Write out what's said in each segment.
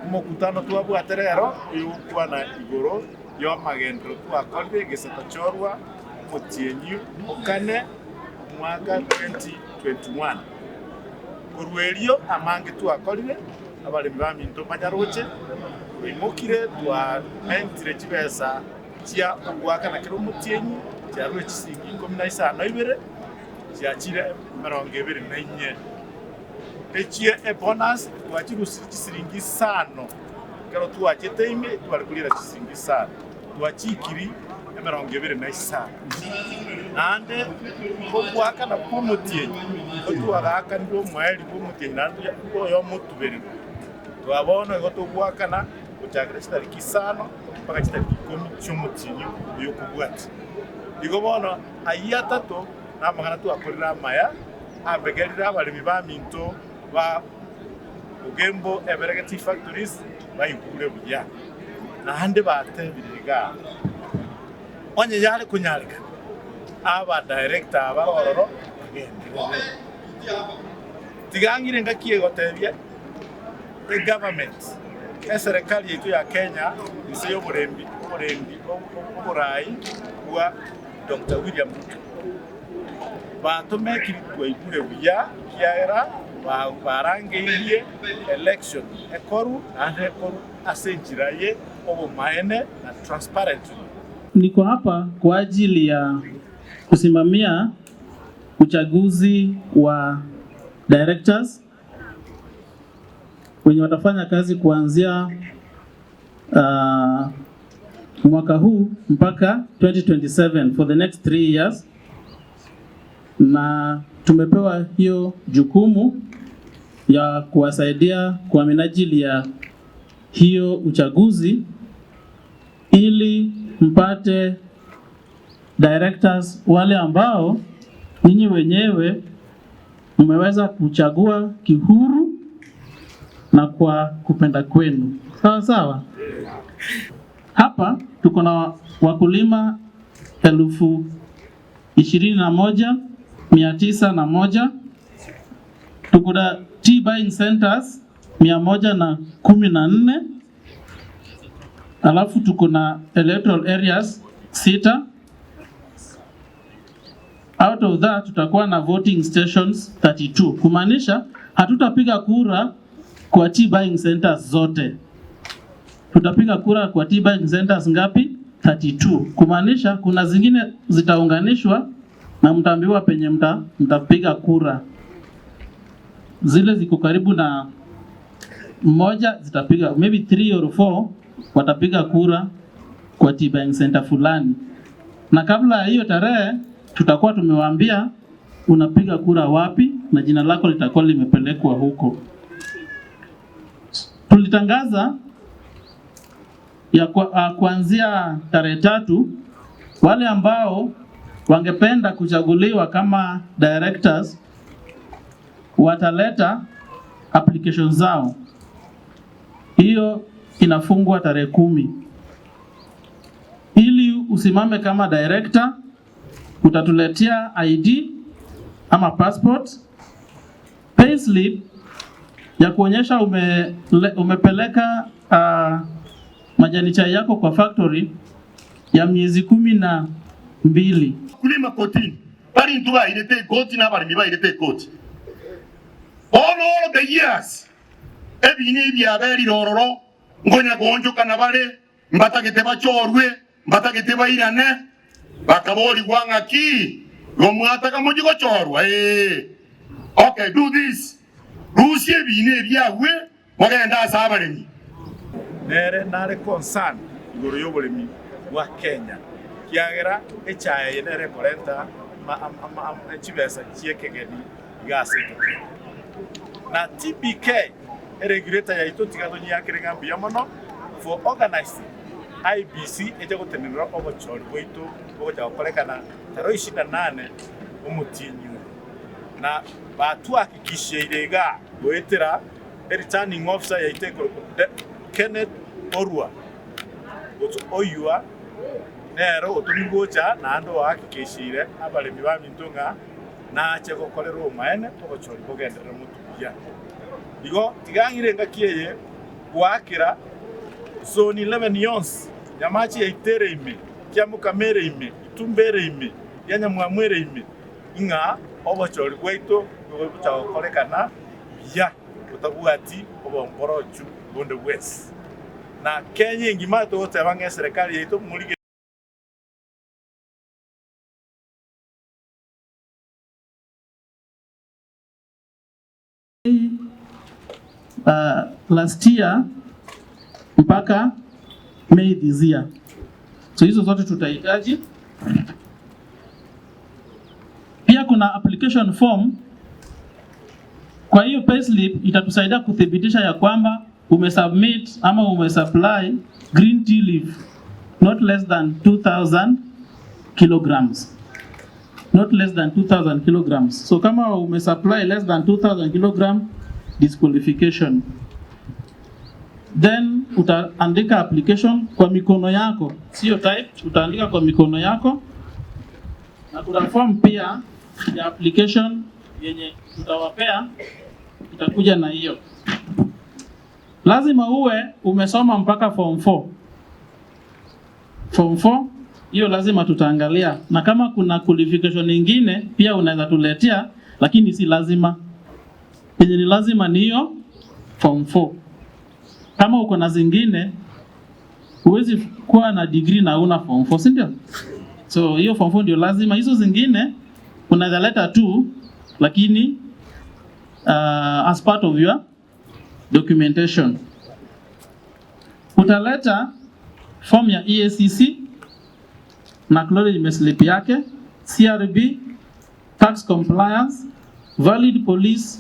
Omokutano twabwate rero oyogokwana igoro y'amagenderero twakorire egesato chorwa omotienyi okane omwaka 2021. Korwa erio amange twakorire, abaremi baminto mbanyaroche, twaimokire twamentire chibesa chia ogoakana kera omotienyi, chiarure chisiringi ikomi na isano ibere, chiachire emerongo ebere na inye. Echie ebonus twachirusirie chisiringi isano, ekero twachete ime tware koriera chisiringi isano, twachiikiri emerongo ebere na isano. Naende ogoakana kw'omotienyi otwagaakanire omoerio bw'omotienyi naende oyomotubererwa. Twa bono igo togoakana gochakera chitariki isano mpaka chitariki ikomi chi'omotienyi oyo okobwatia. Igo bono ayio atato namang'ana twakorire amaya, ambegerire abaremi baminto ba Ogembo Eberege Tea Factories baigure buya. Naende batebire iga, Onye yare konyarekana, aba director aba ororo bagenderere. Tiga ng'ire engaki egotebia egovernment, eserekari yaito ya Kenya inse y'oborembi oborendi oborai bwa Doctor William Ruto. Batomekiri twaigure buya ekiagera barangeirie election ekoru naende ekoru ase enchera ye obomaene na transparently. Niko hapa kwa ajili ya kusimamia uchaguzi wa directors wenye watafanya kazi kuanzia mwaka huu mpaka 2027 for the next 3 years, na tumepewa hiyo jukumu ya kuwasaidia kwa minajili ya hiyo uchaguzi ili mpate directors wale ambao nyinyi wenyewe mmeweza kuchagua kihuru na kwa kupenda kwenu. Sawa sawa. Hapa tuko na wakulima 21,901. Tuko na tea buying centers 114. Alafu tuko na electoral areas sita. Out of that tutakuwa na voting stations 32, kumaanisha hatutapiga kura kwa tea buying centers zote. Tutapiga kura kwa tea buying centers ngapi? 32. Kumaanisha kuna zingine zitaunganishwa na mtaambiwa penye mtapiga kura. Zile ziko karibu na mmoja zitapiga maybe 3 or 4 watapiga kura kwa tea buying center fulani, na kabla ya hiyo tarehe tutakuwa tumewaambia unapiga kura wapi na jina lako litakuwa limepelekwa huko. Tulitangaza ya kuanzia tarehe 3 wale ambao wangependa kuchaguliwa kama directors wataleta application zao. Hiyo inafungwa tarehe 10. Ili usimame kama director, utatuletea ID ama passport, payslip ya kuonyesha umepeleka majani chai yako kwa factory ya miezi 12. Kulima kotini bali ntu bairete ekoti na abalimi bairete ekoti all the years ebini ebyaberire ororo ngonya kuonjokana bare mbatagete bachorwe mbatagete bairane bakaborigwa ng'aki gomwataka muji gochorwa, eh. Okay, do this, rusie ebini ebyagwe mogenda ase abaremi. Nere nare concern igoro y'oboremi bwa Kenya kiagera echae eye nere ekorenta chibesa chiekegeni iga ase Kenya na TBK eregulator yaito tiga tonyiakere ng'a mbuya mono for organizing IEBC eche gotenenera obochori bwaito bogocha gokorekana tarehe 28 omotienyi oyo na batwahakikisheire iga goetera returning officer yaito ekorokwa Kenneth Orwa oyua nero otomi gocha naende oahakikishire abaremi baminto ng'a nache gokorera omaene obochori bogenderere motu buya. Igo tiga ng'ire engaki eye. Goakera zone 11 yonsi, Nyamache yaito ere ime, Kiamokama ere ime, Itumbe ere ime, ya Nyamwamu ere ime, ng'a obochori bwaito nigo bogocha gokorekana buya botabwati obomborochu bonde bwensi. Na Kenya engima togoteba ng'a eserekari yaito morige. Last year mpaka May this year. So hizo zote tutahitaji. Pia kuna application form. Kwa hiyo payslip itatusaidia kuthibitisha ya kwamba umesubmit ama umesupply green tea leaf not less than 2000 kilograms. Not less than 2000 kilograms. So kama umesupply less than 2000 kilogram, disqualification. Then utaandika application kwa mikono yako, sio typed, utaandika kwa mikono yako, na kuna form pia ya application yenye tutawapea, itakuja na hiyo. Lazima uwe umesoma mpaka form 4. Form 4 hiyo lazima tutaangalia, na kama kuna qualification nyingine pia unaweza tuletea, lakini si lazima. Yenye ni lazima ni hiyo form 4. Kama uko na zingine, huwezi kuwa na degree na una form 4, si ndio? So hiyo form 4 ndio lazima. Hizo zingine unaweza leta tu, lakini as part of your documentation. Utaleta form ya EACC na acknowledgement slip yake, CRB, tax compliance, valid police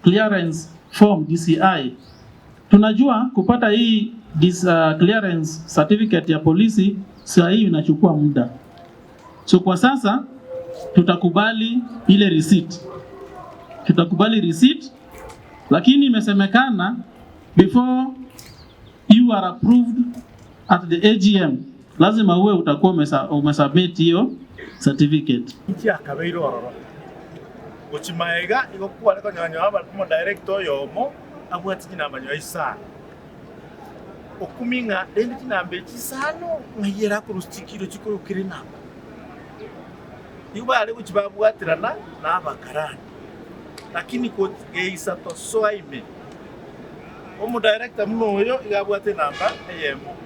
clearance form DCI. Tunajua kupata hii this, clearance certificate ya polisi saa hii inachukua muda. So kwa sasa tutakubali ile receipt. Tutakubali receipt, lakini imesemekana before you are approved at the AGM lazima uwe utakuwa umesubmit hiyo certificate. Nchi akabeire ororo gochimaega igo kware konyonya aba mo director oyomo abwati chinamba nyoa isano okumi ng'a rende chinamba echi isano ng'aiyera akorusia chikiro chikorokire enamba igo bare gochi babwaterana na abakarani lakini geisa tosoa ime omo director muno oyo iga abwate enamba eyemo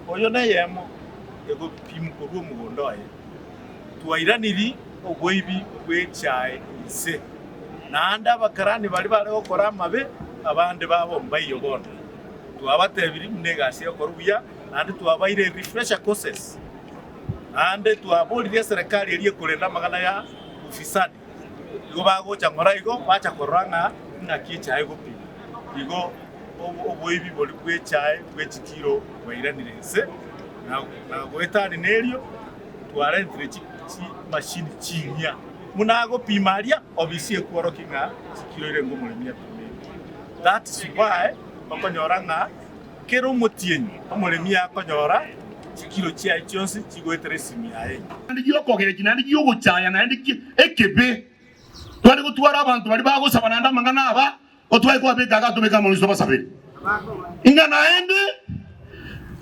oyo na eyemo egopima korwa omogondo oye twairaniri obwoibi bw'echae inse naende abakarani bari bare gokora amabe abande babo mbaiyo bono twabatebiri muna egasi egokora buya naende twabaire refresher courses naende twaborire eserekari eria ekorenda amagana ya ufisadi igo bagocha ng'ora igo bacha korora ng'a ng'aki echae egopima igo obwoibi bori bwa echae bwa echikiro bwairanire nse na goetani nerio twarentire chi machine chinya muna agopima aria obisi ekworoki ng'a chikiro ire ng'omoremi apimire. That is why okonyora ng'a kero omotienyi omoremi akonyora chikiro chiaye chionsi chigoetera esimi yaye. Naende giokogera naende giogochaya naende ekebe twari gotwara abantu bari bagosaba naende amang'ana aba otware kwabeka agatobeka amariso basabere ng'a naende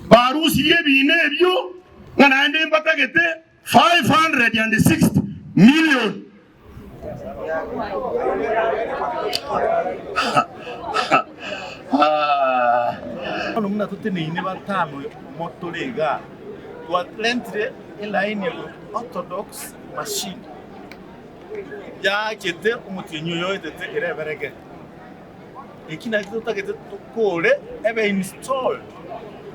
barusirie ebina ebio ng'a naende mbatagete 560 million. Ah. Bono muna toteneine batano motore iga twarentire eline ya orthodox machine yachete omotienyi oyo oetete ere ebereke eki naki totagete tokore ebe installed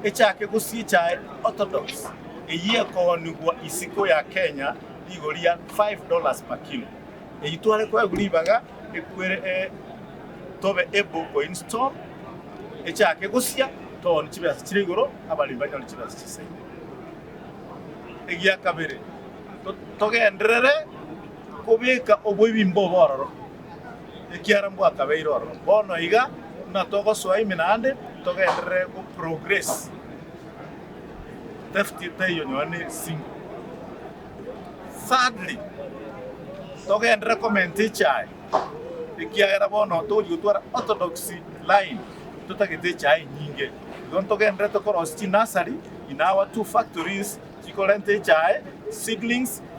echake gosia echae orthodox eyio ekoonigwa isiko ya Kenya rigori ya $5 per kilo eyio tware koegwa ribaga ekwere tobe able ko install echake gosia tooni chibesa chire igoro abaremi banyore chibesa chisaine. Egia kabere togenderere kobeka oboibi mbobo ororo ekiara mbwakabeire ororo bono iga buna togosoa ime naende togenderere go progress theft teiyo nyoa ne single. Thirdly, togenderere komenta echae ekiagera bono togochi gotwara orthodox line. Ntotagete echae enyinge. Igo ntogenderete korosia chinursery in our two factories chikorenta echae, seedlings.